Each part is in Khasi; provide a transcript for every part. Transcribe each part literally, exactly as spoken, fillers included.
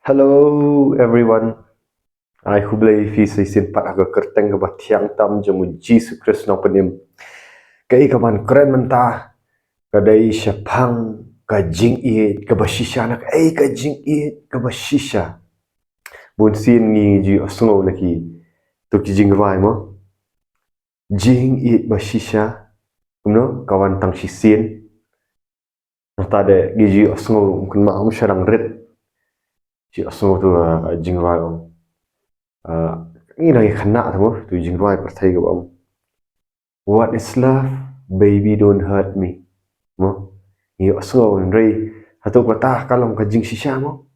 Hello everyone. Ai khublei ïa phi sa shisien pat ha ka kyrteng kaba thiang tam jong u Jisu Khrist Nongpynim. Kaei kaban kren mynta ka dei shaphang ka jingïeit kaba shisha. Na kaei ka jingïeit kaba shisha? Bun sien ngi ju sngew na ki, to ki jingrwai mo. Jingïeit ba shisha, kumno, ka wan tang shisien. Nangta de ngi ju sngew, ym kynmaw, ym shyrkhei rit. Ju sngew to, ah, jingrwai ong. Ah, ngi nang ïa kynmaw to mo, to jingrwai pyrthei kaba ong, "What is love? Baby, don't hurt me." Mo? Ngi sngew, hynrei hato kata ka long ka jingshisha mo?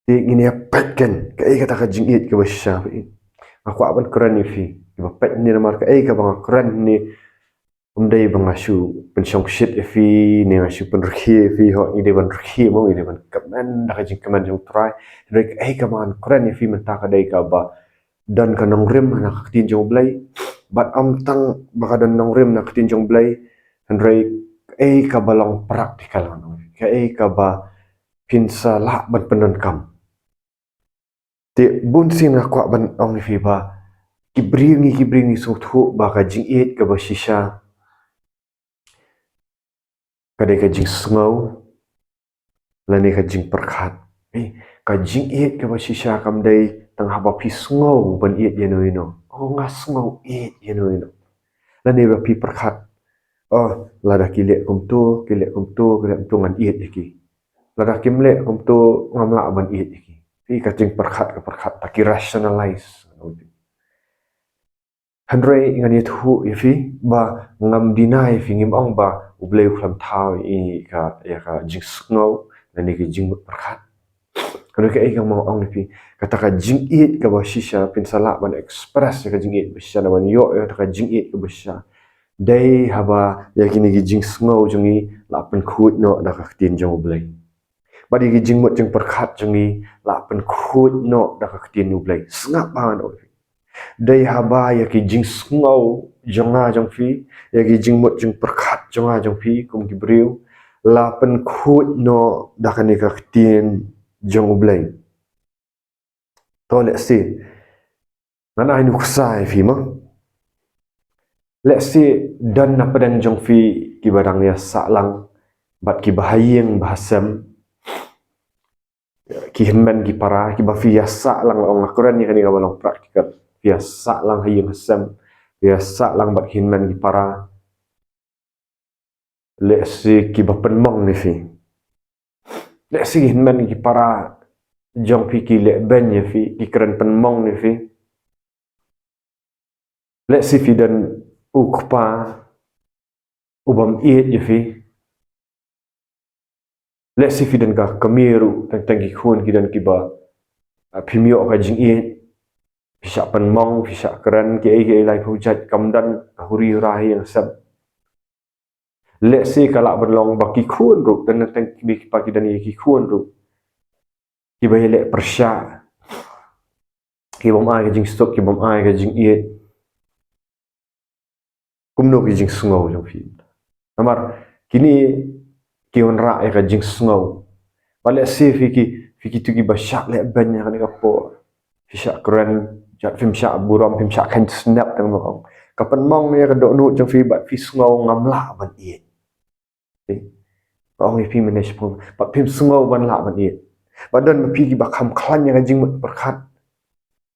Te ngin ïa peit kan, kaei kata ka jingïeit kaba shisha. Nga kwah ban kren ïa phi, ïa ba peit ne namar kaei kaba nga kren ne, ym dei ba nga shu pynshongshit ïa phi, ne nga shu pynrkhie ïa phi, ho, ngi dei ban rkhie mo, ngi dei ban kmen da ka jingkmen jong u Trai. Hynrei kaei kaba ngan kren ïa phi mynta ka dei kaba don ka nongrim na ka ktien jong u Blei. Bad ym tang ba ka don nongrim na ka ktien jong u Blei, hynrei kaei kaba long practical, kaei kaba phin sa lah ban pyndonkam. Te bun sien nga kwah ban ong ïa phi ba ki briew, ngi ki briew ngi sngewthuh ba ka jingïeit kaba shisha ka dei ka jingsngew lane ka jingpyrkhat. Eh, ka jingïeit kaba shisha kam dei tang haba phi sngew ban ïeit ïano ïano. Oh, nga sngew ïeit ïano ïano. Lane ba phi pyrkhat, "Oh, lada ki leh kumto, ki leh kumto, ki leh kumto, ngan ïeit ïa ki. Lada kim leh kumto, ngam lah ban ïeit ïa ki." Phi, ka jingpyrkhat, ka pyrkhat, ta ki rationalize. Hynrei ngan ïathuh ïa phi ba ngam deny ïa phi, ngim ong ba u Blei u khlem thaw ïa ka, ïa ka jingsngew lane ka jingmut pyrkhat. Hynrei kaei kaba nga ong ïa phi, kata ka jingïeit kaba shisha, phin sa lah ban express ïa ka jingïeit ba shisha, ban ïoh ïa kata ka jingïeit kaba shisha, dei haba ïa kine ki jingsngew jong ngi la pynkhuid noh da ka ktien jong u Blei. Bad ïa ki jingmut jingpyrkhat jong ngi la pynkhuid noh da ka ktien u Blei. Sngap ba ngan ong ïa phi, dei haba ïa ki jingsngew jong nga jong phi, ïa ki jingmut jingpyrkhat jong nga jong phi kum ki briew, la pynkhuid noh da kane ka ktien jong u Blei. To, let's see. Ngan ai nuksa ïa phi mo. Let's say, don na pdeng jong phi kiba dang ïa sah lang bad kiba ha ïing ba ha sem, ki hynmen ki para, kiba phi ïa sah lang, ong nga kren ïa kane kaba long practical. Phi ïa sah lang ha ïing ha sem, phi ïa sah lang bad ki hynmen ki para. Let's say kiba pynmong ïa phi. Let's say ki hynmen ki para jong phi ki leh beiñ ïa phi, ki kren pynmong ïa phi. Let's say phi don u kpa u bym ïeit ïa phi. Let's say phi don ka kmie ruh, teng teng ki khun ki don kiba, ah, phim ïoh ka jingïeit. Phi shah pynmong, phi shah kren kiei kiei laiphew jait, kam don ka huri hura ha ïing ha sem. Let's say ka lah ban long ba ki khun ruh, don teng teng kiba ki don ïa ki khun ruh kiba ïaleh pyrshah, ki bym ai ka jingsuk, ki bym ai ka jingïeit. Kumno ki jingsngew jong phi? Namar kine ki wanrah ïa ka jingsngew. Bad let's say phi ki, phi kito kiba shah leh beiñ ha kane ka por, phi shah kren, jait phim shah burom, phim shah kheiñ snep, tang ba ong, ka pynmong ïa ka dohnud jong phi bad phi sngew ngam lah ban ïeit. Phi, ba ong ïa phi mynne shaphang, bad phim sngew ban lah ban ïeit. Bad don ma phi kiba kham khlaiñ ïa ka jingmut pyrkhat.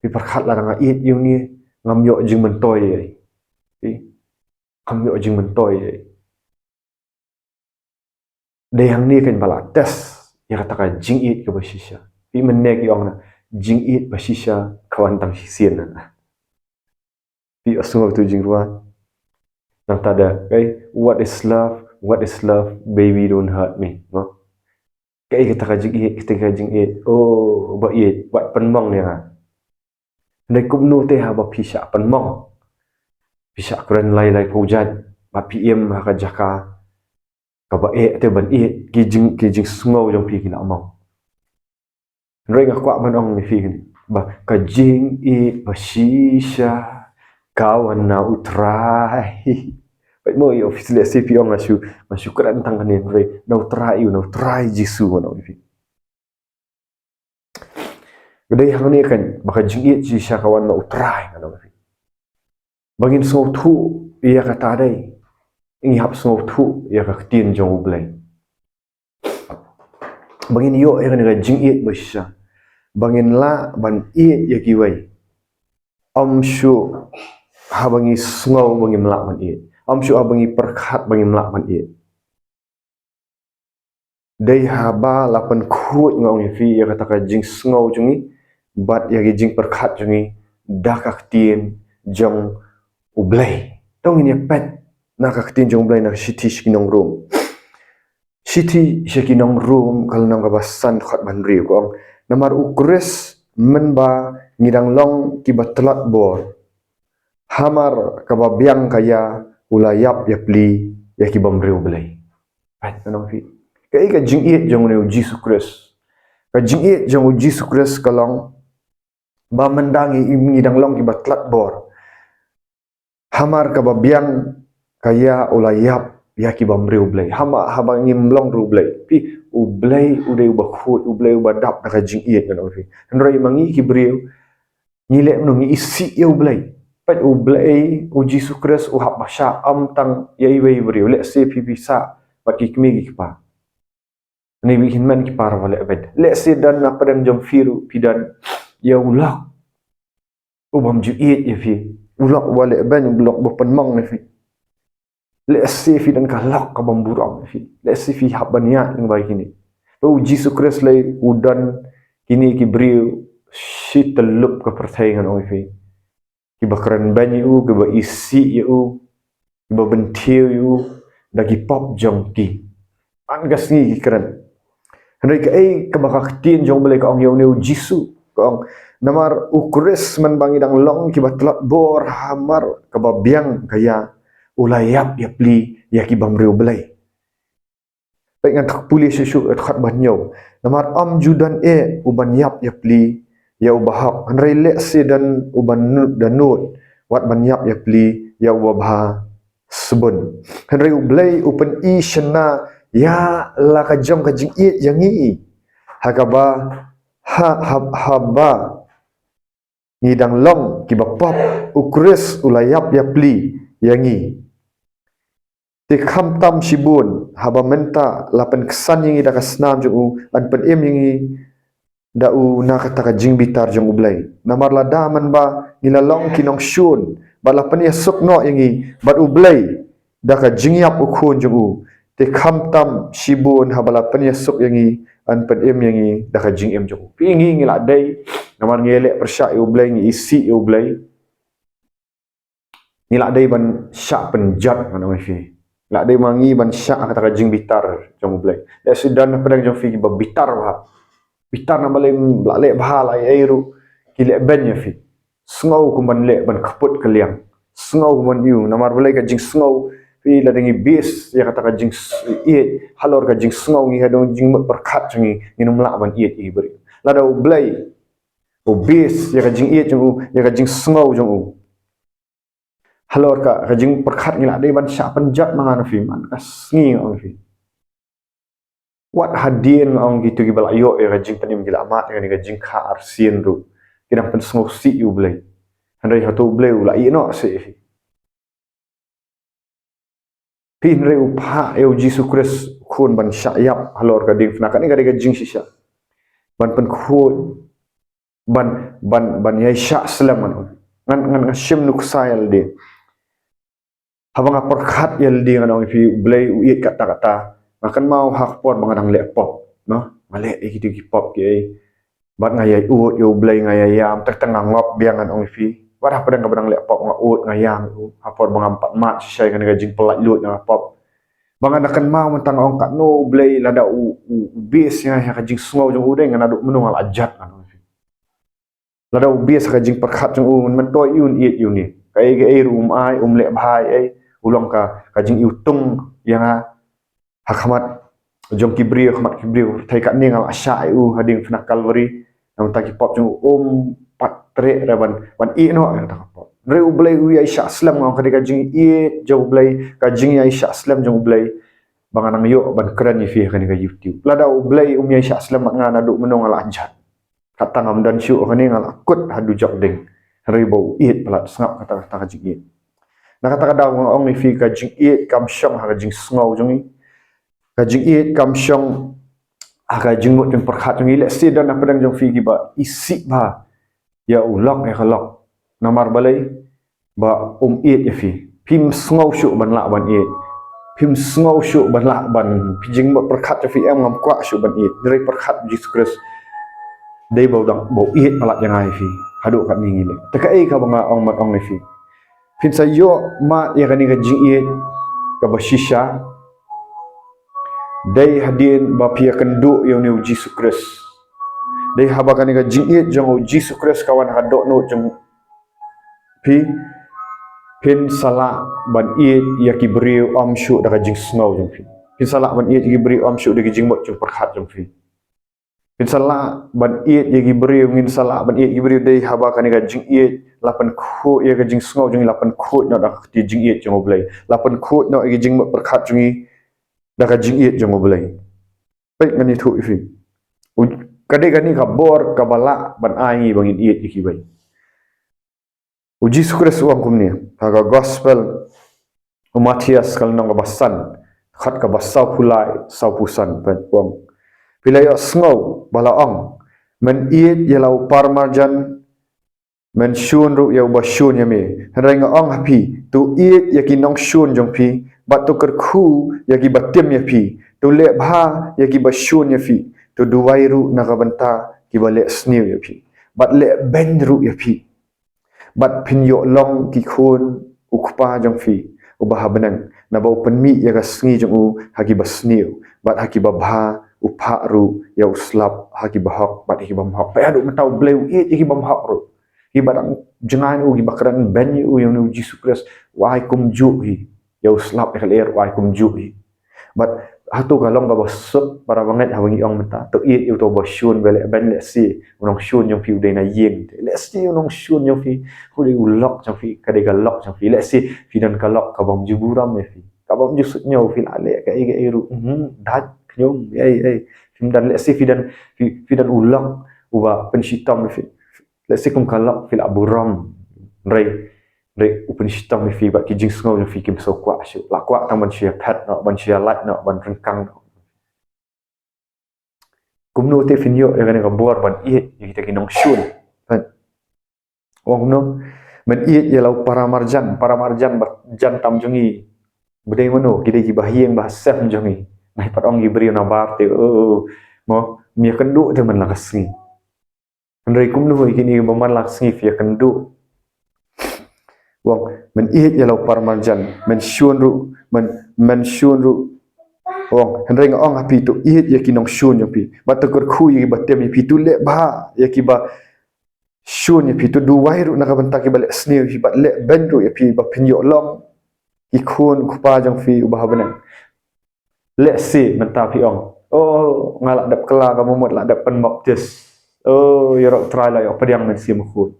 Phi pyrkhat, lada nga ïeit ïa une, ngam ïoh jingmyntoi ei. Phi, ngam ïoh jingmyntoi ei. Dei hangne kan ba la test ïa kata ka jingïeit kaba shisha. Phi, mynne ki ong na, jingïeit ba shisha ka wan tang shisien na. Phi ïohsngew to jingrwai. Nangta de, okay, "What is love? What is love? Baby, don't hurt me." Mo? Kaei kata ka jingïeit, kata ka jingïeit? Oh, ba ïeit, wat pynmong ïa nga. Hynrei kumno te haba phi shah pynmong, phi shah kren lai laiphew jait, bad phi im ha ka jaka kaba eh te ban ïeit, ki jing, ki jingsngew jong phi ki la mong. Hynrei nga kwah ban ong ïa phi kane, ba ka jingïeit ba shisha ka wan na u Trai. Peit mo, ïa phi, let's say phi ong, nga shu, nga shu kren tang kane, hynrei na u Trai, ïa u, na u Trai Jisu, ngan ong ïa phi. Ka dei hangne kan ba ka jingïeit shisha ka wan na U Trai, ngan ong ïa phi. Ba ngin sngewthuh ïa kata dei, ngi hap sngewthuh ïa ka ktien jong U Blei. Ba ngin ïoh ïa kane ka jingïeit ba shisha, ba ngin lah ban ïeit ïa kiwei. Ym shuh haba ngi sngew ba ngim lah ban ïeit. Ym shuh haba ngi pyrkhat ba ngim lah ban ïeit. Dei haba la pynkhuid, nga ong ïa phi, ïa kata ka jingsngew jong ngi bad ïa ki jingpyrkhat jong ngi da ka ktien jong U Blei. To ngin ïa peit na ka ktien jong U Blei na ka shithi sha ki nong Rom. Shithi sha ki nong Rom, ka lynnong kaba san, dkhot ba hynriew, ka ong: Namar U Khrist mynba ngi dang long kiba tlot bor, hamar kaba biang ka ïa, u la ïap ïapli ïa ki bymriew Blei. Peit, ngan ong ïa phi. Kaei ka jingïeit jong une U Jisu Khrist? Ka jingïeit jong U Jisu Khrist ka long ba mynba ngi, ngi dang long kiba tlot bor, hamar kaba biang ka ïa, u la ïap ïa ki bymriew Blei. Haba, haba ngim long ruh Blei. Phi, U Blei u dei uba khuid, U Blei uba dap da ka jingïeit, ngan ong ïa phi. Hynrei ma ngi ki briew, ngi leh kumno? Ngi isih ïa U Blei. Peit, U Blei, U Jisu Khrist u hap ba shah, ym tang ïa iwei i briew. Lehse phi, phi sah bad ki kmie ki kpa. Ngi, phi, hynmen ki para ba leh beiñ. Lehse don na pdeng jong phi ruh phi don ïa u lok u bym ju ïeit ïa phi, u lok uba leh beiñ, u lok uba pynmong ïa phi. Lehse phi don ka lok ka bym burom ïa phi. Lehse phi hap ban ïaid lyngba kine. To U Jisu Khrist lei u don kine ki briew shi tyllup ka pyrthei, ngan ong ïa phi, kiba kren beiñ ïa u, kiba isih ïa u, kiba bynthiew ïa u da ki pop jong ki. Man ka sngi ki kren. Hynrei kaei kaba ka ktien jong U Blei ka ong ïa une U Jisu? Ka ong: Namar U Khrist mynba ngi dang long kiba tlot bor, hamar kaba biang ka ïa, u la ïap ïapli ïa ki bymriew Blei. Peit, ngan pule shuh shuh, dkhot ba hynñiew. Namar ym ju don eh uban ïap ïapli ïa uba hok, hynrei lehse don uban nu-, dohnud, wat ban ïap ïapli ïa uba bha sbun. Hynrei U Blei u pyni shynna ïa la ka jong ka jingïeit ïa ngi, ha kaba, ha, ha, haba ngi dang long kiba pop, U Khrist u la ïap ïapli ïa ngi. Te khamtam shibun, haba mynta la pynksan ïa ngi da ka snam jong u, yn pynim ïa ngi da u na kata ka jingbitar jong U Blei. Namar lada mynba ngi la long ki nongshun bad la pynïasuk noh ïa ngi bad U Blei da ka jingïap U Khun jong u, te khamtam shibun, haba la pynïasuk ïa ngi, yn pynim ïa ngi da ka jingim jong u. Phi, ngi, ngi la dei, namar ngi leh pyrshah ïa U Blei, ngi isih ïa U Blei, ngi la dei ban shah pynjot, ngan ong ïa phi. La dei ma ngi ban shah kata ka jingbitar jong U Blei. Lehse don na pdeng jong phi kiba bitar bha. Bitar na balei, la leh bha la ei ei ruh ki leh beiñ ïa phi. Sngew kum ban leh ban kput kylliang. Sngew kum ban ïoh, namar balei? Ka jingsngew, phi, lada ngi base ïa kata ka jingïeit halor ka jingsngew, ngi, ha dong jingmut pyrkhat jong ngi, ngin ym lah ban ïeit ïa ki briew. Lada U Blei u base ïa ka jingïeit jong u ïa ka jingsngew jong u halor ka, ka jingpyrkhat, ngi la dei ban shah pynjot ma nga na phi, man ka sngi, nga ong ïa phi. Wat hadien, nga ong, kito kiba la ïoh ïa ka jingpynim, ki la mad ïa kane ka jingkha arsien ruh, ki dang pynsngewsih ïa U Blei. Hynrei hato U Blei u la ïeh noh seh ïa phi? Phi, hynrei u phah ïa U Jisu Khrist U Khun ban shah ïap halor ka diengphna. Kane ka dei ka jingshisha ban pynkhuid, ban, ban, ban ïai shah slem, ngan ong. Ngan, ngan, ngan shim nuksa ïa lade. Haba nga pyrkhat ïa lade, ngan ong ïa phi, U Blei u ïeit katta katta, nga kynmaw ha ka por ba nga dang leh pop, noh, nga leh ïa kito ki pop kiei. Bad nga ïai ud ïa U Blei, nga ïai ïam, teng teng nga ngop biang, ngan ong ïa phi. Bad hapdeng kaba dang leh pop nga ud, nga ïam ïa u. Ha ka por ba ngam pat mad shisha ïa kane ka jingpyllait luid na ka pop, ba nga da kynmaw mynta, nga ong, katno U Blei lada u, u, u base ïa nga ha ka jingsngew jong u, dei nga naduh mynno nga la jot, ngan ong ïa phi. Lada u base ha ka jingpyrkhat jong u, mynta ïa u, ïeit ïa une, kaei kaei ruh um ai, um leh bha ei ei, u long ka, ka jingïutung ïa nga ha khmat jong ki briew, ha khmat ki briew. Te katne nga la shah ïa u ha diengphna Kalbari, namar ki pop jong u um pat treh re ban, ban ïeh noh ïa kata ka pop. Hynrei U Blei u ïai shah slem, nga ong, ka dei ka jingïeit jong U Blei, ka jingïai shah slem jong U Blei ba nga nang ïoh ban kren ïa phi ha kane ka YouTube. Lada U Blei um ïai shah slem bad nga, naduh mynno nga la jot. Kata ngam don shuh kane nga la kut ha dujok ding. Hynrei ba u ïeit palat, sngap kata, kata ka jingïeit. Na kata ka daw nga ong ïa phi ka jingïeit kam shong ha ka jingsngew jong ngi. Ka jingïeit kam shong ha ka jingmut jingpyrkhat jong ngi. Lehse don na pdeng jong phi kiba isih bha ïa u lok ïa ka lok. Namar balei? Ba um ïeit ïa phi. Phim sngew shuh ban lah ban ïeit. Phim sngew shuh ban lah ban, phi jingmut pyrkhat jong phi em, ngam kwah shuh ban ïeit. Hynrei pyrkhat Jisu Khrist dei ba u dang, ba u ïeit palat ïa nga ïa phi. Haduh katne ngi leh. Te kaei kaba nga ong ban ong ïa phi? Phin sa ïoh mad ïa kane ka jingïeit kaba shisha. Dei hadien ba phi ïakynduh ïa une u Jisu Khrist. Dei haba kane ka jingïeit jong u Jisu Khrist ka wan ha ka dohnud jong phi, phin sa lah ban ïeit ïa ki briew ym shuh da ka jingsngew jong phi. Phin sa lah ban ïeit ïa ki briew ym shuh da ki jingmut jingpyrkhat jong phi. Phin sa lah ban ïeit ïa ki briew, ngin sa lah ban ïeit ïa ki briew dei haba kane ka jingïeit la pynkhuid ïa ka jingsngew jong ngi, la pynkhuid noh da ka kti jingïeit jong U Blei. La pynkhuid noh ïa ki jingmut pyrkhat jong ngi da ka jingïeit jong U Blei. Peit ngan ïathuh ïa phi. U, ka dei kane ka bor kaba lah ban ai ngi ba ngin ïeit ïa kiwei. U Jisu Khrist u ong kumne ha ka gospel u Mathaios ka lynnong kaba san, khat kaba sawphew lai, sawphew san, peit u ong. Phi la ïohsngew ba la ong, men ïeit ïa la u paramarjan, men shun ruh ïa uba shun ïa me. Hynrei nga ong ha phi, to ïeit ïa ki nongshun jong phi, bad to kyrkhu ïa kiba tim ïa phi, to leh bha ïa kiba shun ïa phi, to duwai ruh na ka bynta kiba leh sniew ïa phi, bad leh beiñ ruh ïa phi. Bad phin ïoh long ki khun u Kpa jong phi uba ha bneng, naba u pynmih ïa ka sngi jong u ha kiba sniew, bad ha kiba bha u phah ruh ïa u slap ha kiba hok bad ha kiba ym hok. Peit haduh mynta U Blei u ïeit ïa kiba ym hok ruh. Kiba dang jngai na u, kiba kren beiñ ïa u, ïa une u Jisu Khrist, u ai kumjuh hi. Ïa u slap ïa ka lyer u ai kumjuh hi. Bad hato ka long kaba suk para bangeit haba ngi ong mynta, to ïeit ïa uto uba shun, ba leh beiñ? Lehse u nongshun jong phi u dei na ïing. Lehse u nongshun jong phi u dei u lok jong phi, ka dei ka lok jong phi. Lehse phi don ka lok kabym ju burom ïa phi, kabym ju suidñiew, phi la leh kaei kaei ruh, mhm, dait khñium, ei ei. Phim don, lehse phi don, phi, phi don u lok uba pynshitom ïa phi. Lehse kum ka lok phi la burom. Hynrei, hynrei u pynshitom ïa phi bad ki jingsngew jong phi kim sngewkwah shuh. La kwah tang ban shu ïaphet noh, ban shu ïalait noh, ban ryngkang noh. Kumno te phin ïoh ïa kane ka bor ban ïeit ïa kita ki nongshun? Peit. U ong kumno? Men ïeit ïa la u paramarjan, paramarjan ba jan tam jong ngi. Ba dei mano? Ki dei kiba ha ïing ba ha sem jong ngi. Ngi pat ong ki briew nabar te, oh, mo, me ïakynduh te man la ka sngi. Hynrei kumno ïa kine kiba man la ka sngi phi ïakynduh? U ong, men ïeit ïa la u paramarjan, men shun ruh, men, men shun ruh. U ong, hynrei nga ong ha phi, to ïeit ïa ki nongshun jong phi, bad to kyrkhu ïa kiba tim ïa phi, to leh bha ïa kiba shun ïa phi, to duwai ruh na ka bynta kiba leh sniew ïa phi, bad leh beiñ ruh ïa phi, ba phin ïoh long ki khun u Kpa jong phi uba ha bneng. Lehse mynta phi ong, oh, nga la dep kylla, ka mut la dep pynbaptis. Oh, ïaroh Trai, la ïoh pdiang Mynsiem Bakhuid.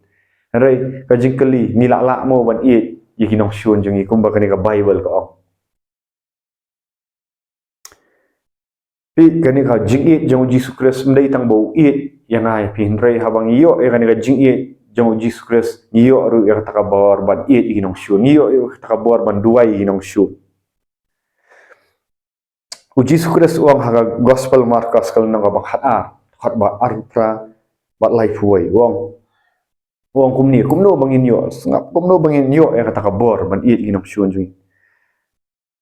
Hynrei ka jingkylli, ngi lah lah mo ban ïeit ïa ki nongshun jong ngi kumba kane ka Baibl ka ong? Phi, kane ka jingïeit jong u Jisu Khrist ym dei tang ba u ïeit ïa nga ïa phi, hynrei haba ngi ïoh ïa kane ka jingïeit jong u Jisu Khrist, ngi ïoh ruh ïa kata ka bor ban ïeit ïa ki nongshun, ngi ïoh ïa kata ka bor ban duwai ïa ki nongshun. U Jisu Khrist u ong ha ka gospel Markos ka lynnong kaba khatar, khat ba arphew phra bad laiphew wei, u ong. U ong kumne, kumno ba ngin ïoh, sngap, kumno ba ngin ïoh ïa kata ka bor ban ïeit ïa ki nongshun jong ngi?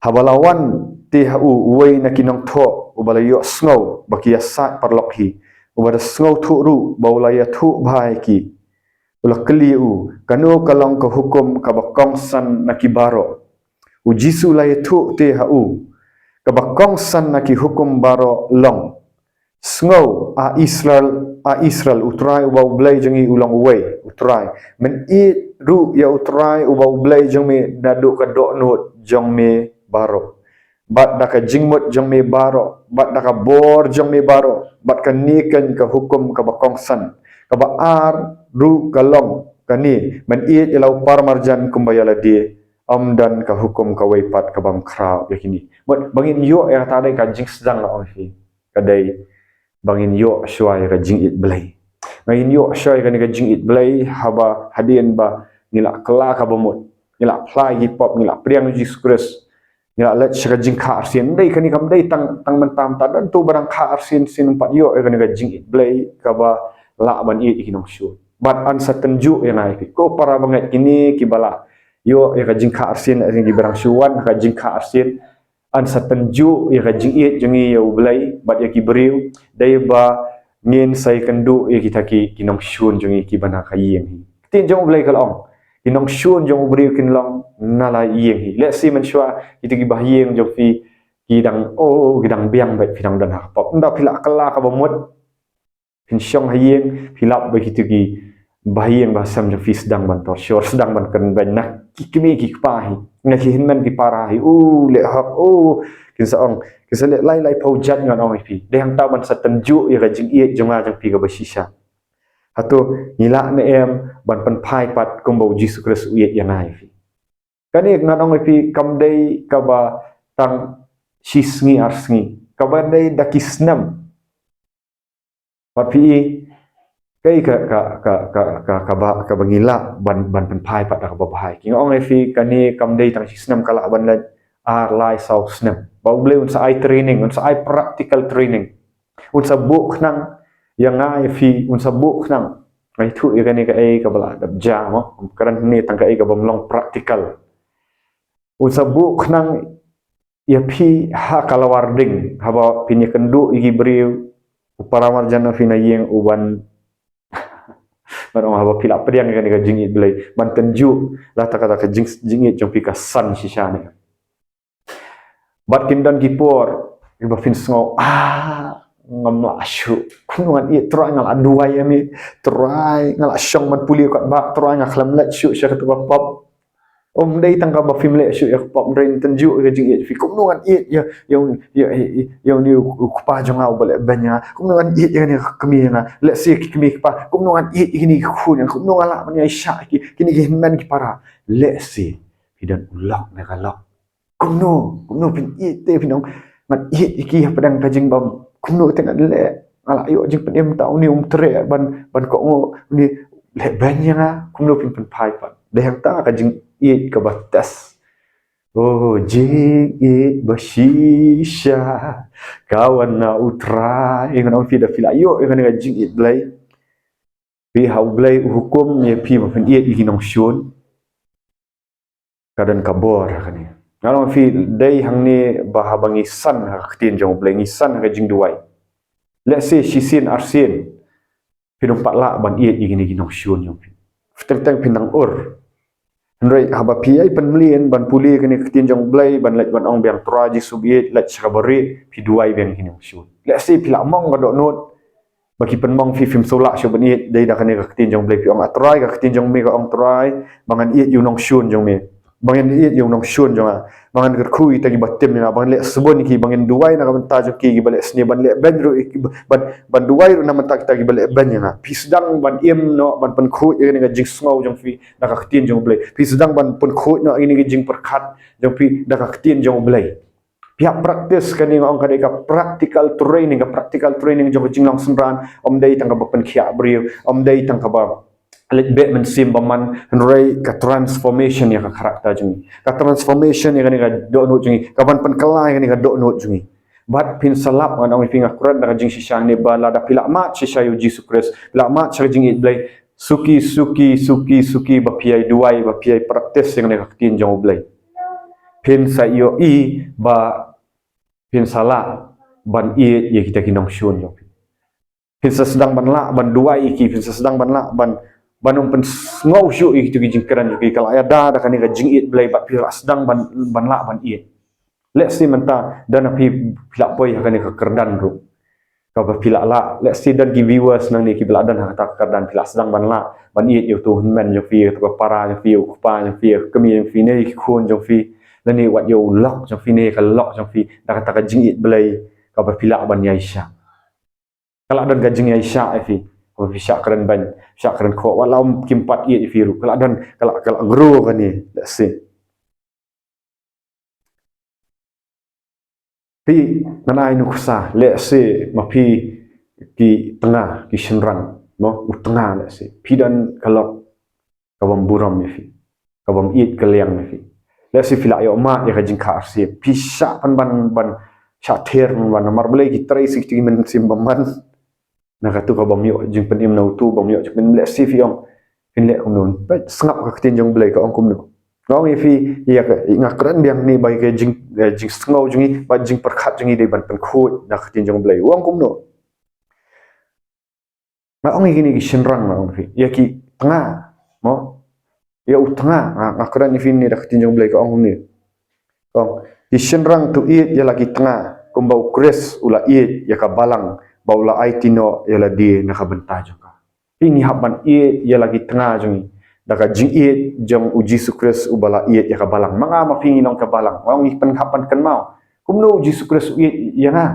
Haba la wan te ha u uwei na ki nongthoh uba la ïohsngew ba ki ïasaid paralok hi, uba da sngewthuh ruh ba u la ïathuh bha ïa ki, u la kylli ïa u, kano ka long ka hukum kaba kongsan na ki baroh? U Jisu u la ïathuh te ha u, kaba kongsan na ki hukum baroh long, sngew, A Israel, A Israel, U Trai uba U Blei jong ngi u long uwei U Trai. Men ïeit ruh ïa U Trai uba U Blei jong me naduh ka dohnud jong me baroh, bad da ka jingmut jong me baroh, bad da ka bor jong me baroh. Bad kane keiñ ka hukum kaba kongsan. Kaba ar ruh ka long kane, men ïeit ïa la u paramarjan kumba ïa lade. Ym don ka hukum kawei pat kabym khraw ïa kine. Mut ba ngin ïoh ïa kata, dei ka jingsdang, nga ong ïa phi, ka dei ba ngin ïoh shuwa ïa ka jingïeit Blei. Nga ngin ïoh shuh ïa kane ka jingïeit Blei haba hadien ba ngi la kylla kaba mut, ngi la phla ïa ki pop, ngi la pdiang ïa u Jisu Khrist, ngi la leit sha ka jingkha arsien. Ym dei kane, kam dei tang, tang mynta mynta, don uto ba dang kha arsien sien ym pat ïoh ïa kane ka jingïeit Blei kaba lah ban ïeit ïa ki nongshun. Bad yn sa tynjuh ïa nga ïa phi, ko para bangeit, kine kiba la ïoh ïa ka jingkha arsien, ïa kiba dang shu wan ha ka jingkha arsien, yn sa tynjuh ïa ka jingïeit jong ngi ïa u Blei bad ïa ki briew, dei ba ngin sa ïakynduh ïa kita ki, ki nongshun jong ngi kiba na ka ïing hi. Ktien jong u Blei ka la ong, ki nongshun jong u briew kin long na la ïing hi. Lehse mynshuwa kita ki bahaïing jong phi ki dang, oh, ki dang biang beit, phi dang don ha ka pop. Ynda phi la kylla kaba mut, phin shong ha ïing, phi lap ba kito ki bahaïing bahasem jong phi sdang ban torture, sdang ban kren beiñ na ki kmie ki kpa hi, na ki hynmen ki para hi. U leh hok, u, kin sa ong, kin sa leh lai lai phew jait, ngan ong ïa phi. Dei hangta ban sa tynjuh ïa ka jingïeit jong nga jong phi kaba shisha. Hato ngi lah ne em ban pynphai pat kumba u Jisu Khrist u ïeit ïa nga ïa phi? Kane ngan ong ïa phi, kam dei kaba tang shi sngi ar sngi, kaba dei da ki snem. Bad phi i, kaei ka, ka, ka, ka, ka, kaba, kaba ngi lah ban, ban pynphai pat da kaba bha ïa ki? Nga ong ïa phi, kane kam dei tang shi snem, ka lah ban leit ar, lai, saw snem. Ba u Blei un sa ai training, un sa ai practical training. Un sa buh khnang ïa nga ïa phi, un sa buh khnang. Nga ïathuh ïa kane kaei kaba la dep jia mo, kren hangne tang kaei kaba ym long practical. Un sa buh khnang ïa phi ha ka lawar ding, haba phin ïakynduh ïa ki briew, u para marjan jong phi na ïing u ban, ban ong, haba phi la pdiang ïa kane ka jingïeit Blei, ban tynjuh la ta kata ka jing, jingïeit jong phi ka san shisha ne. Bad kin don ki por kiba phin sngew, ah, ngam lah shuh. Kumno ngan ïeit, Trai, nga la duwai ïa me, Trai, nga la shong ban pule katba, Trai, nga khlem leit shuh sha kata ka pop. Ym dei tang kaba phim leh shuh ïa ka pop, hynrei tynjuh ïa ka jingïeit phi. Kumno ngan ïeit ïa, ïa, ïa, ïa, ïa une u, u kpa jong nga uba leh beiñ ïa nga. Kumno ngan ïeit ïa kane ka kmie jong nga. Lehse ki kmie ki kpa. Kumno ngan ïeit ïa kine ki khun jong nga. Kumno ngan lah ban ïaishah ïa ki, kine ki hynmen ki para. Lehse phi don u lok ne ka lok. Kumno, kumno phin ïeit te phin ong, ngan ïeit ïa ki hapdeng ka jingbam. Kumno te ngan leh? Nga la ïoh jingpynim, ta une um treh ban, ban kohnguh, une leh beiñ ïa nga. Kumno phin pynphai pat? Dei hangta ka jingïeit kaba test. Oh, jingïeit ba shisha ka wan na u Trai. Ngan ong ïa phi, da phi la ïoh ïa kane ka jingïeit Blei, phi ha u Blei u hukum ïa phi ba phin ïeit ïa ki nongshun, ka don ka bor ha kane. Ngan ong ïa phi, dei hangne ba haba ngi san ha ka ktien jong u Blei, ngi san ha ka jingduwai, lehse shisien arsien phi dang pat lah ban ïeit ïa kine ki nongshun jong phi. Teng teng phin dang ur. Hynrei haba phi ïai pynmlien ban pule kane ka ktien jong u Blei, ban leit ban ong biang, Trai Jisu ba ïeit, leit sha kaba rieh, phi duwai biang ïa kine ki nongshun. Lehse phi la mong ka dohnud ba ki pynmong phi, phim sngewlah shuh ban ïeit. Dei da kane ka ktien jong u Blei phi ong, ah Trai, ka ktien jong me ka ong, Trai, ba ngan ïeit ïa u nongshun jong me, ba ngan ïeit ïa u nongshun jong nga, ba ngan kyrkhu ïa kita kiba tim ïa nga, ba ngan leh sbun ïa ki, ba ngan duwai na ka bynta jong ki, kiba leh sniew, ban leh beiñ ruh ïa ki, ban, ban duwai ruh na ka bynta kita kiba leh beiñ ïa nga. Phi sdang ban im noh, ban pynkhuid ïa kane ka jingsngew jong phi da ka ktien jong u Blei. Phi sdang ban pynkhuid noh ïa kane ka jingpyrkhat jong phi da ka ktien jong u Blei. Phi hap practice kane, nga ong ka dei ka practical training, ka practical training jong ka jinglong synran. Ym dei tang kaba pynkhiah briew, ym dei tang kaba leit beh mynsiem bymman, hynrei ka transformation ïa ka character jong ngi, ka transformation ïa kane ka dohnud jong ngi, ka ban pynkylla ïa kane ka dohnud jong ngi. Bad phin sa lap, ngan ong ïa phi, nga kren da ka jingshisha hangne, ba lada phi la mad shisha ïa u Jisu Khrist, phi la mad sha ka jingïeit Blei, suki, suki, suki, suki ba phi ïai duwai, ba phi ïai practice ïa kane ka ktien jong u Blei, phin sa ïohi ba phin sa lah ban ïeit ïa kita ki nongshun jong phi. Phin sa sdang ban lah ban duwai ïa ki, phin sa sdang ban lah ban, ban ym pynsngew shuh ïa kito ki jingkren jong ki. Ka la ïada da kane ka jingïeit Blei bad phi la sdang ban, ban lah ban ïeit. Lehse mynta don ha phi, phi la poi ha kane ka kyrdan ruh, kaba phi la lah. Lehse don ki viewers nangne kiba la don ha kata ka kyrdan, phi la sdang ban lah ban ïeit ïa uto u hynmen jong phi, ïa uto u para jong phi, ïa u kpa jong phi, ïa ka kmie jong phi, ne ïa ki khun jong phi, lane wat ïa u lok jong phi, ne ïa ka lok jong phi, da kata ka jingïeit Blei kaba phi lah ban ïaishah. Ka la don ka jingïaishah ïa phi, kaba phi shah kren beiñ, shah kren khoh, wat la ym kim pat ïeit ïa phi ruh. Ka la don, ka la, ka la grow kane, lehse. Phi, ngan ai nuksa, lehse ma phi ki tnga, ki shynrang, Mo, u tnga lehse. Phi don ka lok ka bym burom ïa phi, ka bym ïeit ka liang ïa phi. Lehse phi la ïoh mad ïa ka jingkha arsien, phi shah pynban ban shah ther pynban, namar balei? Ki trei sa ki mynsiem bymman. Na katu ka bym ïoh jingpynim, na utu bym ïoh jingpynim. Lehse phi ong, phin leh kumno? Peit, sngap ka ktien jong U Blei ka ong kumno. Nga ong ïa phi, ïa ka, nga kren biang hangne ba ïa ka jing, eh, jingsngew jong ngi bad jingpyrkhat jong ngi dei ban pynkhuid na ka ktien jong U Blei. U ong kumno? Nga ong ïa kine ki shynrang, nga ong ïa phi, ïa ki tnga, mo? Ïa u tnga, nga, nga kren ïa phi hangne da ka ktien jong U Blei ka ong kumne. Ka ong, ki shynrang to ïeit ïa la ki tnga kumba U Khrist u la ïeit ïa ka balang, ba u la aiti noh ïa lade na ka bynta jong ka. Phi, ngi hap ban ïeit ïa la ki tnga jong ngi da ka jingïeit jong U Jisu Khrist uba la ïeit ïa ka balang. Ma nga ma phi ngi long ka balang. Nga ong, ngi pyn, hap ban kynmaw kumno U Jisu Khrist u ïeit ïa nga.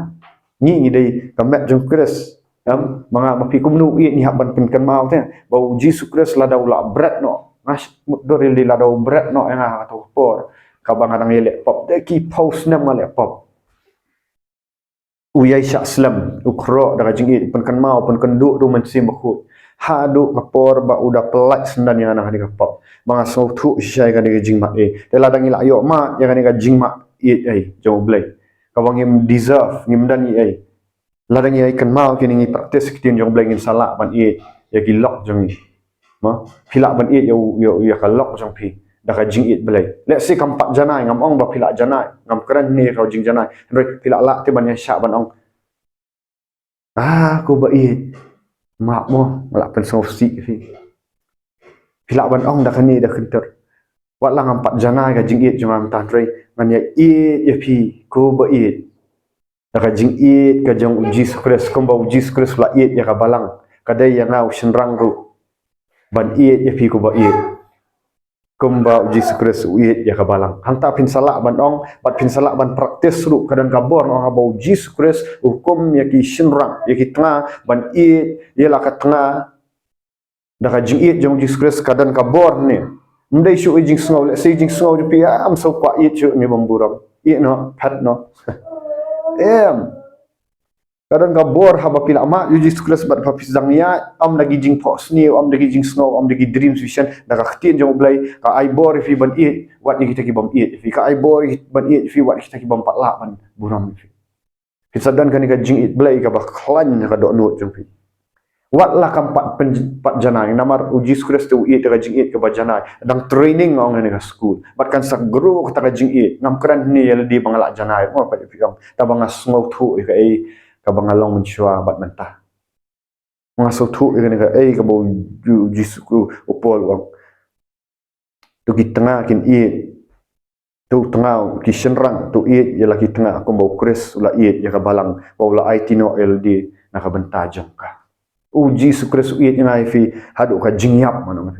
Ngi, ngi dei ka met jong U Khrist. Em, ma nga ma phi, kumno u ïeit? Ngi hap ban pynkynmaw te ba U Jisu Khrist lada u la bret noh, nga sh-, mutdur ïalade, lada u bret noh ïa nga ha kato ka por kaba nga dang ïaleh pop, da ki phew snem nga leh pop, u ïai shah slem, u khroh da ka jingïeit, pynkynmaw, pynkynduh da U Mynsiem Bakhuid haduh ka por ba u da pyllait syndon ïa nga na kane ka pop, ba nga sngewthuh shisha ïa kane ka jingmad ïeit. Te lada ngi la ïoh mad ïa kane ka jingmad ïeit ei jong U Blei, kaba ngim deserve, ngim don ei ei, lada ngi ïai kynmaw kine, ngi practice ktien jong U Blei, ngin sa lah ban ïeit ïa ki lok jong ngi. Mo, phi lah ban ïeit ïa u, ïa u, ïa ka lok jong phi da ka jingïeit Blei. Lehse kam pat janai, ngam ong ba phi lah janai, ngam kren hangne ïa ka jingjanai. Hynrei phi lah lah te ban ïa shah ban ong, ah, ko ba ïeit, map mo, nga lah pynsngewsih ïa phi. Phi lah ban ong da kane da khyntur. Wat la ngam pat janai ka jingïeit jong nga mynta, hynrei ngan ïa ïeit ïa phi, ko ba ïeit, da ka jingïeit ka jong U Jisu Khrist, kumba U Jisu Khrist u la ïeit ïa ka balang. Ka dei ïa nga u shynrang ruh ban ïeit ïa phi, ko ba ïeit, kumba U Jisu Khrist u ïeit ïa ka balang. Hangta phin sa lah ban ong bad phin sa lah ban practice ruh. Ka don ka bor, nga ong, haba U Jisu Khrist u hukum ïa ki shynrang, ïa ki tnga ban ïeit ïa la ka tnga da ka jingïeit jong U Jisu Khrist, ka don ka bor ne. Ym dei shuh ïa jingsngew, lehse jingsngew jong phi, ah, ym sngewkwah ïeit shuh, ne bym burom, ïeit noh, phet noh. Em. Ka don ka bor haba phi la mad ïa U Jisu Khrist bad ba phi sdang ïaid, ym da ki jingphohsniew, ym da ki jingsngew, ym da ki dreams, vision, da ka ktien jong U Blei, ka ai bor ïa phi ban ïeit wat ïa kita ki bym ïeit ïa phi, ka ai bor ïa phi ban ïeit ïa phi wat ïa kita ki bym pat lah ban burom ïa phi. Phin sa don kane ka jingïeit Blei kaba khlaiñ ha ka dohnud jong phi. Wat la kam pat pyn-, pat janai, namar U Jisu Khrist u ïeit da ka jingïeit kaba janai. Dang training, nga ong, hangne ha ka skul. Bad kan sa grow kata ka jingïeit. Ngam kren hangne ïa lade ba nga la janai, mo, pat ïa phi ong, tangba nga sngewthuh ïa kaei kaba nga long mynshuwa bad mynta. Nga sngewthuh ïa kane kaei kaba U, U Jisu, u Paul u ong. To ki tnga kin ïeit. To tnga, ki shynrang to ïeit ïa la ki tnga kumba U Khrist u la ïeit ïa ka balang, ba u la aiti noh ïa lade na ka bynta jong ka. U Jisu Khrist u ïeit ïa nga ïa phi haduh ka jingïap, ngan ong.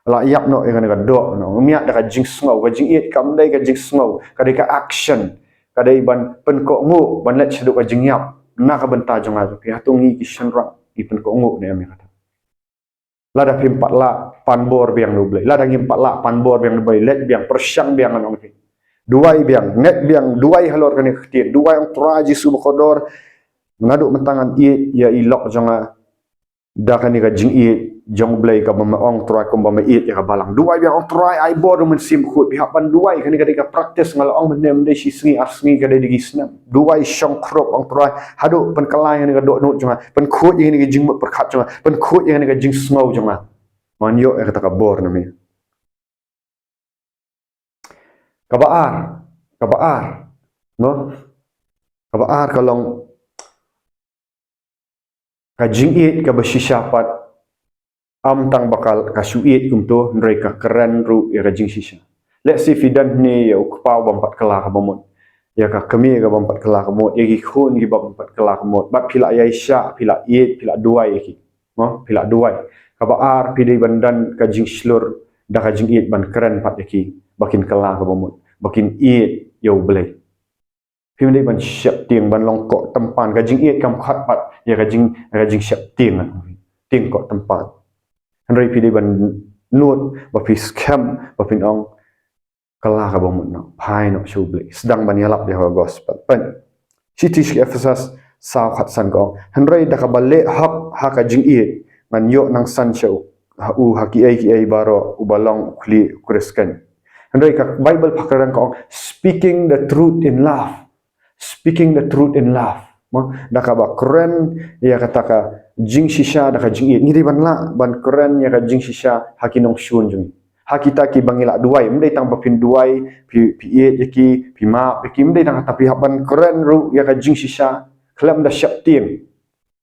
La ïap noh ïa kane ka doh, ngan ong. Um ïaid da ka jingsngew, ka jingïeit kam dei ka jingsngew, ka dei ka action, ka dei ban pynkohnguh, ban leit shaduh ka jingïap na ka bynta jong nga jong phi. Hato ngi ki shynrang ngi pynkohnguh ne em ïa kata? Lada phim pat lah, pan bor biang da U Blei. Lada ngim pat lah, pan bor biang da U Blei. Leit biang, pyrshang biang, ngan ong ïa phi. Duwai biang, ngeit biang, duwai halor kane ka ktien. Duwai, ong, Trai Jisu bakordor, naduh mynta ngan ïeit ïa i lok jong nga da kane ka jingïeit jong U Blei kaba me ong, Trai, kumba me ïeit ïa ka balang. Duwai biang, ong, Trai, ai bor da U Mynsiem Bakhuid. Phi hap ban duwai, kane ka dei ka practice, nga la ong mynne, ym dei shi sngi ar sngi, ka dei da ki snem. Duwai shongkup, ong, Trai, haduh pynkylla ïa kane ka dohnud jong nga, pynkhuid ïa kane ka jingmut pyrkhat jong nga, pynkhuid ïa kane ka jingsngew jong nga. Ngan ïoh ïa kata ka bor na me. Kaba ar, kaba ar, no? Kaba ar ka long ka jingïeit kaba shisha pat, ym tang ba ka, ka shu ïeit kumto, hynrei ka kren ruh ïa ka jingshisha. Let's say phi don hangne ïa u kpa u bym pat kylla kaba mut, ïa ka kmie ka bym pat kylla kaba mut, ïa ki khun ki bym pat kylla kaba mut, bad phi la ïaishah, phi la ïeit, phi la duwai ïa ki. Mo, phi la duwai. Kaba ar, phi dei ban don ka jingshlur da ka jingïeit ban kren pat ïa ki ba kin kylla kaba mut, ba kin ïeit ïa U Blei. Phim dei ban sheptieng, ban long koh tympan. Ka jingïeit kam khot pat ïa ka jing, ka jingsheptieng, tieng koh tympan. Hynrei phi dei ban nud ba phi skhem, ba phin ong, kylla kaba mut noh, phai noh sha U Blei, sdang ban ïalap ïa ka gospel. Pyn, shithi sha ki Ephesus saw khatsan ka ong, hynrei da kaba leh hok ha ka jingïeit, ngan ïoh nangsan sha u, ha u ha kiei kiei baroh, uba long u khlieh u Khrist keiñ. Hynrei ka Baibl Phareng ka ong, speaking the truth in love. Speaking the truth in love. Mo, da kaba kren ïa kata ka jingshisha da ka jingïeit. Ngi dei ban lah ban kren ïa ka jingshisha ha ki nongshun jong ngi, ha kita kiba ngi lah duwai. Ym dei tang ba phin duwai, phi, phi ïeit ïa ki, phi map ïa ki, ym dei tang kata, phi hap ban kren ruh ïa ka jingshisha khlem da sheptieng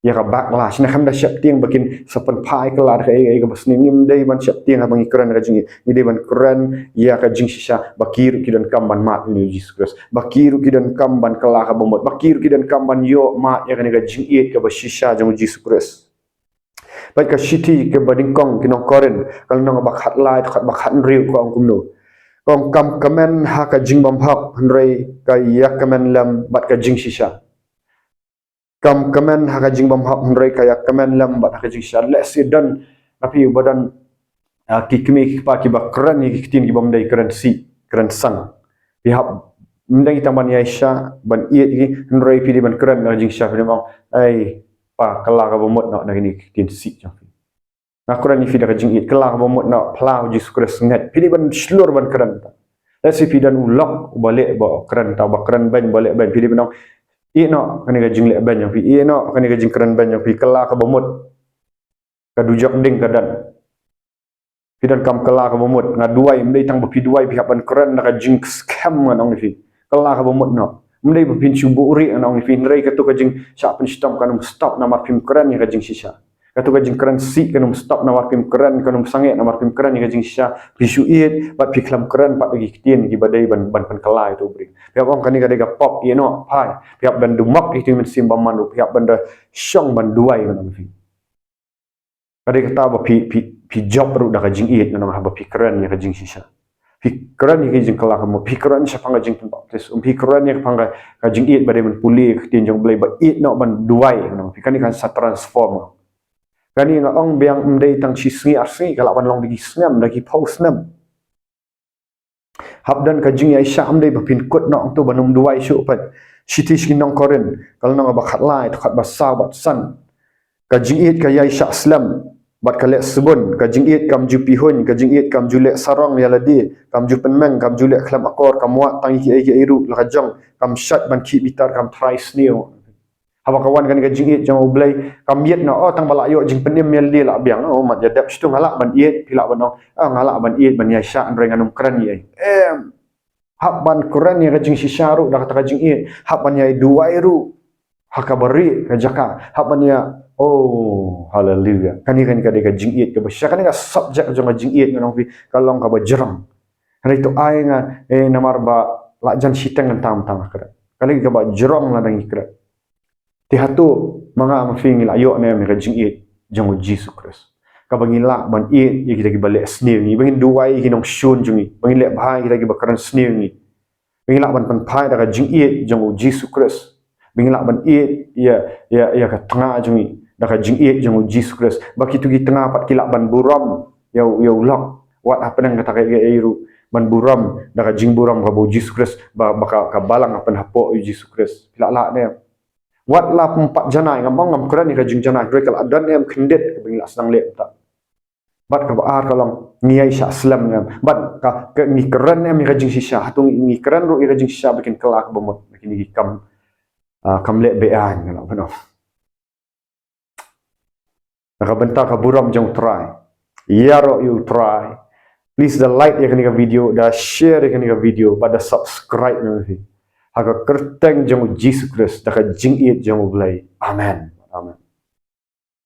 ïa ka backlash. Khlem da sheptieng ba kin sa pynphai kylla da kaei kaei kaba sniew. Ngim dei ban sheptieng haba ngi kren ka jingïeit. Ngi dei ban kren ïa ka jingshisha, ba ki ruh ki donkam ban mad ïa u Jisu Khrist, ba ki ruh ki donkam ban kylla kaba mut, ba ki ruh ki donkam ban ïoh mad ïa kane ka jingïeit kaba shisha jong u Jisu Khrist. Bad ka shithi kaba nyngkong ki nong Korinth, ka lynnong ba khatlai, khat ba khathynriew, ka ong kumno? Ka ong, kam kmen ha ka jingbymhok, hynrei ka ïa kmen lem bad ka jingshisha. Kam kmen ha ka jingbymhok, hynrei ka ïa kmen lem bad ha ka jingshisha. Lehse don na phi ba don, ah, ki kmie ki kpa kiba kren ïa ki ktien kibym dei, kren sih, kren sang. Phi hap, ym dei tang ban ïaishah, ban ïeit ïa ki, hynrei phi dei ban kren na ka jingshisha, phi dei ban ong, "Ei pa, kylla kaba mut noh na kine ki ktien sih jong phi. Nga kren ïa phi da ka jingïeit, kylla kaba mut noh, pla u Jisu Khrist ngeit." Phi dei ban shlur ban kren ta. Lehse phi don u lok uba leh ba kren ta, uba kren beiñ, ba leh beiñ, phi dei ban ong, "Ïeh noh kane ka jingleh beiñ jong phi, ïeh noh kane ka jingkren beiñ jong phi, kylla kaba mut." Ka dujok ding ka don. Phi donkam kylla kaba mut. Nga duwai, ym dei tang ba phi duwai, phi hap ban kren da ka jingskhem, ngan ong ïa phi. Kylla kaba mut noh. Ym dei ba phin shu buhrieh, ngan ong ïa phi, hynrei kato ka jingshah pynshitom kan ym stop namar phim kren ïa ka jingshisha. Kato ka jingkren sih kan ym stop namar phim kren, kan ym sangeh namar phim kren ïa ka jingshisha. Phi shu ïeit bad phi khlem kren pat ïa ki ktien kiba dei ban, ban pynkylla ïa uto u briew. Phi hap ong, "Kane ka dei ka pop, ïeh noh, phai." Phi hap ban dumok ïa u Mynsiem Bakhuid, phi hap ban da shong ban duwai, ngan ong ïa phi. Ka dei kata ba phi, phi, phi jop ruh da ka jingïeit, ngan ong, haba phi kren ïa ka jingshisha. Phi kren ïa ka jingkylla kaba mut, phi kren shaphang ka jingpynbaptis, phi kren ïa shaphang ka, ka jingïeit ba dei ban pule ïa ka ktien jong U Blei, ba ïeit noh ban duwai, ngan ong ïa phi. Kane kan sa transform. Kane nga ong biang, ym dei tang shi sngi ar sngi, ka lah ban long da ki snem, da ki phew snem. Hap don ka jingïaishah, ym dei ba phin kut noh hangto ban ym duwai shuh pat. Shithi sha ki nong Korinth, ka lynnong ba khatlai, dkhot ba saw bad san. Ka jingïeit ka ïaishah slem bad ka leh sbun. Ka jingïeit kam ju pihuiñ, ka jingïeit kam ju leh sarong ïa lade, kam ju pynmeng, kam ju leh khlem akor, kam wad tang ïa kiei kiei ruh la ka jong, kam shait ban khih bitar, kam trai sniew. Haba ka wan kane ka jingïeit jong U Blei, kam ïeit noh, oh, tang ba lah ïoh jingpynim ïa lade lah biang, oh, mat ïa dep shitu nga lah ban ïeit, phi lah ban ong, ah, nga lah ban ïeit ban ïaishah, hynrei ngan ym kren ïa ei. Em. Hap ban kren ïa ka jingshisha ruh da kata ka jingïeit, hap ban ïai duwai ruh ha kaba rieh ka jaka, hap ban ïa, oh, haleluya. Kane, kane ka dei ka jingïeit kaba shisha, kane ka subject jong ka jingïeit, ngan ong ïa phi, ka long kaba jrong. Hynrei to ai nga, eh, namar ba la jan shiteng, ngan tam tang kren. Kane kaba jrong lada ngi kren. Te hato ma nga ma phi ngi lah ïoh ne em ïa ka jingïeit jong U Jisu Khrist, kaba ngi lah ban ïeit ïa kita kiba leh sniew ïa ngi, ba ngin duwai ïa ki nongshun jong ngi, ba ngin leh bha ïa kita kiba kren sniew ïa ngi, ba ngi lah ban pynphai da ka jingïeit jong U Jisu Khrist, ba ngi lah ban ïeit ïa, ïa, ïa ka tnga jong ngi da ka jingïeit jong U Jisu Khrist, ba kito ki tnga pat ki lah ban burom ïa u, ïa u lok, wat hapdeng kata kaei kaei ruh, ban burom da ka jingburom kaba U Jisu Khrist, ba, ba ka, ka balang ka pynhapoh ïa U Jisu Khrist. Phi lah lah ne em? Wat la pynpat janai, ngam ong ngam kren ïa ka jingjanai, hynrei ka la don ne em khyndiat kaba ngi lah sdang leh mynta? Bad kaba ar ka long, ngi ïaishah slem ne em? Bad ka, ka ngi kren ne em ïa ka jingshisha? Hato ngi, ngi kren ruh ïa ka jingshisha ba kin kylla kaba mut na kine ki kam, ah, kam leh be-aiñ, ngan ong. Na ka bynta ka burom jong U Trai, ïaroh ïa U Trai. Please da like ïa kane ka video, da share ïa kane ka video, bad da subscribe ïa kane ka video. Ha ka kyrteng jong U Jisu Khrist, da ka jingïeit jong U Blei. Amen. Amen.